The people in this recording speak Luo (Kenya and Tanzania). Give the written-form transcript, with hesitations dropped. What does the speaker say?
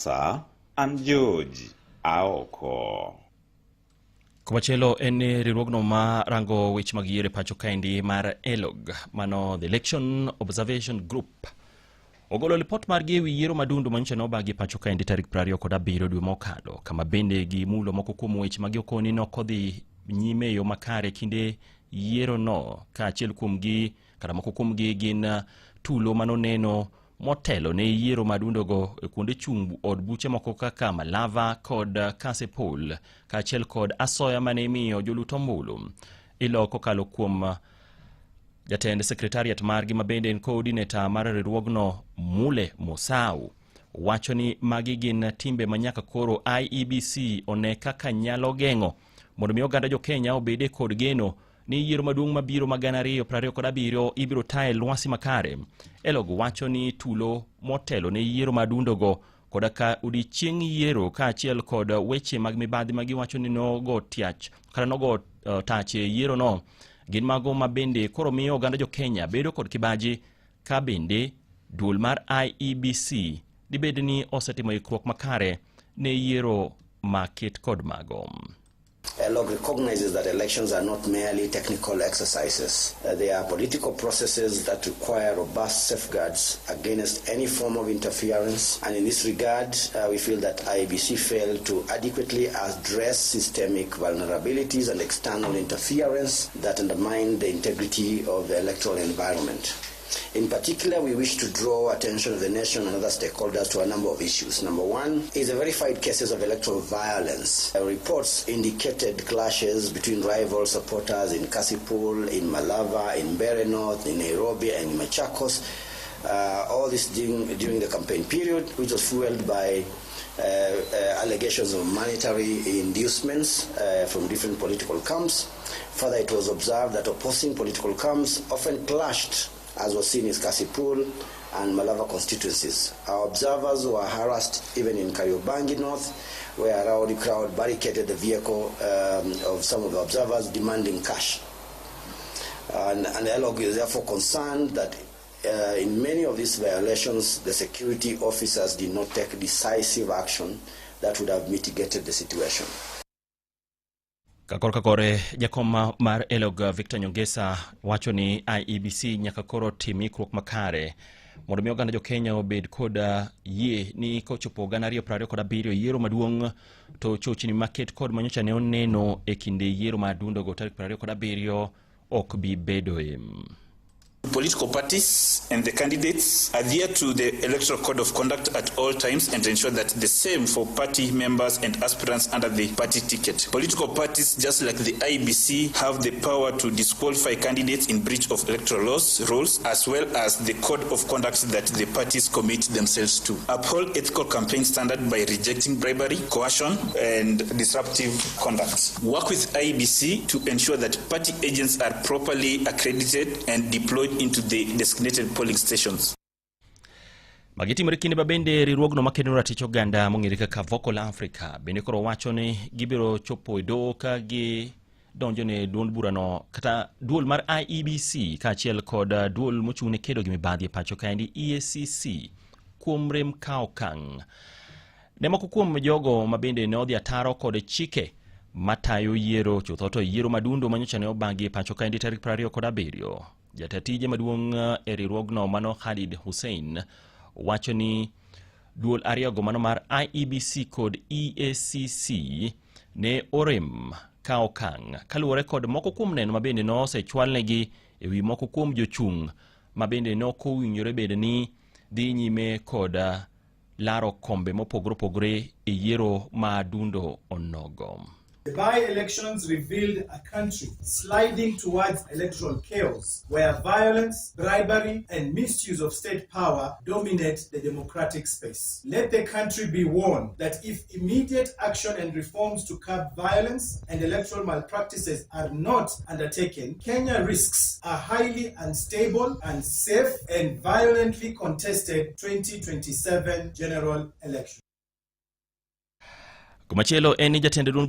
Mombasa, an George Aoko. Komachielo en ni riwruogno ma rango weche mag yiero e pacho kaendi mar ELOG, mano The Election Observation Group, ogolo lipot margi ewi yiero madundu manyocha ne obagi e pacho kaendi tarik 27 dwe mokalo, kama bende gimulo moko kuom weche ma giokoni nokodhi nyime e yo makare kinde yierono, kaachiel kuomgi kata moko kuomgi gin tulo manoneno motelo ne yiero madundogo e kuonde chung' od buche moko kaka Malava kod Kasipul, kaachiel kod asoya mane imiyo jolut ombulu ilo kokalo kuom jatend sekretariat margi ma bende en coordinator mar riwruogno Mule Musau wacho ni magi gin timbe ma nyaka koro IEBC one kaka nyalo geng'o mondo mi oganda jo Kenya obede kod geno ni yiero maduong' mabiro ma 2027 ibiro taye lwasi makare. Elog wacho ni tulo motelo ne yiero madundogo koda ka odiechieng' yiero kaachiel kod weche mag mibadhi ma giwacho ni nogo tiach kata nogo tach e yierono gin mago ma bende koro miyo oganda jo Kenya bedo kod kibaji ka bende duol mar IEBC dibed ni osetimo ikruok makare ne yiero maket kod mago. ELOG recognizes that elections are not merely technical exercises. They are political processes that require robust safeguards against any form of interference. And in this regard, we feel that IEBC failed to adequately address systemic vulnerabilities and external interference that undermine the integrity of the electoral environment. In particular, we wish to draw attention of the nation and other stakeholders to a number of issues. Number one is the verified cases of electoral violence. Reports indicated clashes between rival supporters in Kasipul, in Malava, in Mbeere North, in Nairobi, and in Machakos. All this during the campaign period, which was fueled by allegations of monetary inducements from different political camps. Further, it was observed that opposing political camps often clashed, as was seen in Kasipul and Malava constituencies. Our observers were harassed even in Kariobangi North, where a rowdy crowd barricaded the vehicle of some of the observers demanding cash. And ELOG is therefore concerned that in many of these violations, the security officers did not take decisive action that would have mitigated the situation. Kakor kakore jakom mar ELOG Victor Nyongesa wacho ni IEBC nyaka koro tim ikruok makare mondo mi oganda jo Kenya obed kod yie ni kochopo 2027 yiero maduong' to chochni maket kod manyocha ne oneno e kinde yiero madundogo tarik 27 ok bi bedoe. Political parties and the candidates adhere to the Electoral Code of Conduct at all times and ensure that the same for party members and aspirants under the party ticket. Political parties, just like the IEBC, have the power to disqualify candidates in breach of electoral laws, rules, as well as the code of conduct that the parties commit themselves to. Uphold ethical campaign standard by rejecting bribery, coercion, and disruptive conduct. Work with IEBC to ensure that party agents are properly accredited and deployed into the designated polling stations. Magi timore kinde ma bende riwruogno makedo ratich oganda mong'ere kaka Vocal Africa bende koro wacho ni gibiro chopo e doho ka gidonjo ne duond burano kata duol mar IEBC kaachiel kod duol mochung' ne kedo gi mibadhi e pacho kaendi EACC kuom rem kawo okang' ne moko kuom jogo ma bende ne odhi ataro kod chike matayo yiero chutho to yiero madundo manyocha ne obagi e pacho kaendi tarik 27. Jata tije maduong' e riwruogno mano Khalid Hussein wacho ni duol ariyogo mano mar IEBC kod EACC ne orem ka okang' kaluwore kod moko kuom neno ma bende nosechwalnegi e wi moko kuom jochung' ma bende ne ok owinjore bed ni dhi nyime kod laro kombe mopogore opogore e yiero ma dundo onogo. The by-elections revealed a country sliding towards electoral chaos, where violence, bribery, and misuse of state power dominate the democratic space. Let the country be warned that if immediate action and reforms to curb violence and electoral malpractices are not undertaken, Kenya risks a highly unstable, unsafe, and violently contested 2027 general election. Komachielo en ni jatend duond bura